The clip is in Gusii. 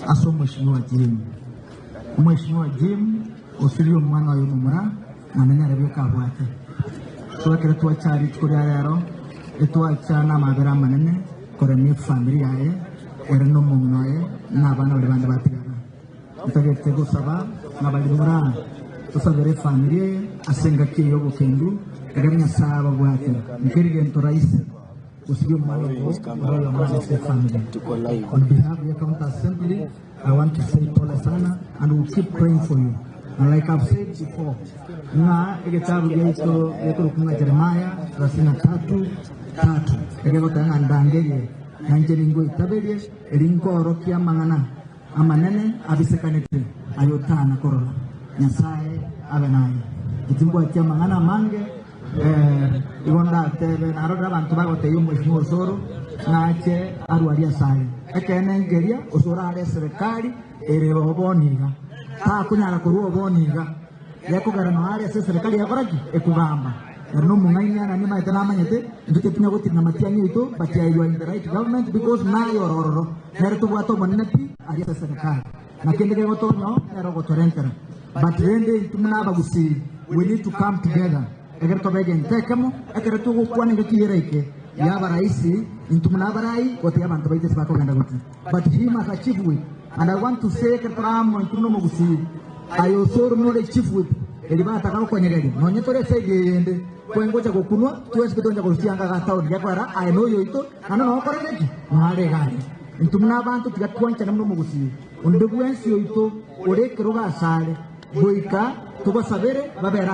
Ase omweshimiwa Jim. Omweshimiwa Jim osirie omwana oye omomura naende nere bweka abwate. So ekero twacha rituko ria rero, etwacha namabera amanene koremia efamiri yaye, ere na omong'ina oye, na abana baria bande batigara. Ntagete gosaba ng'a baria moraa tosabere efamiri eye ase engaki eye y'obokendu, ekero Nyasae ababwate. Nkeri gento rahisi gosibia omwana obo ore oyomo ase efamiri. On behalf ya County Assembly, I want to say pole sana and we'll keep praying for you. And like I've said before, ng'a egetabu giaito gekorokwa ng'a Jeremiah thelathini na tatu tatu egegoteba ng'a ndangerie na inche ningoitaberie, eri nkoorokia amang'ana Amanene abisekanete aye otana korora. Nyasae abe naye. Timbwati amang'ana amange, igo ndatebe narorire abanto bagotebia omweshimiwa Osoro nache arwe aria ase are. Ekeene nkeria, Osoro are eserekari ere oboni iga. Takonyara korwa oboni iga. Gekogera noyo are ase eserekari egokora ki? Ekogamba. Ere nomong'aini ana nimaete namanyete, intwe tetinya gotiringa matiang'i aito, but you are in the right government because naye ore ororo. Nere tobwate omonene pi aria ase eserekari. Na kende kegotonya oo nere ogotorentera. But rende intwe buna abagusii we need to come together ekero tobe egento ekemo, ekero togokwana engaki eyeraike y'abaraisi, intwe buna abarai gotebia abanto baito ase bakogenda gochia. But he must achieve with and I want to say ekero tore amo intwe buna omogusii, Aye osoro nore chief whip, erio bataka gokonyegeria, nonye tore eside eyende, kwengocha gokunwa, twensi totoncha korwa chianga ga town, gekoera aye noyo oito, naende nokorete ki? Noare iga aria. Intwe buna abanto tiga twanchane buna omogusii, onde bwensi oito ore ekerogo asare, goika tobasabere babere.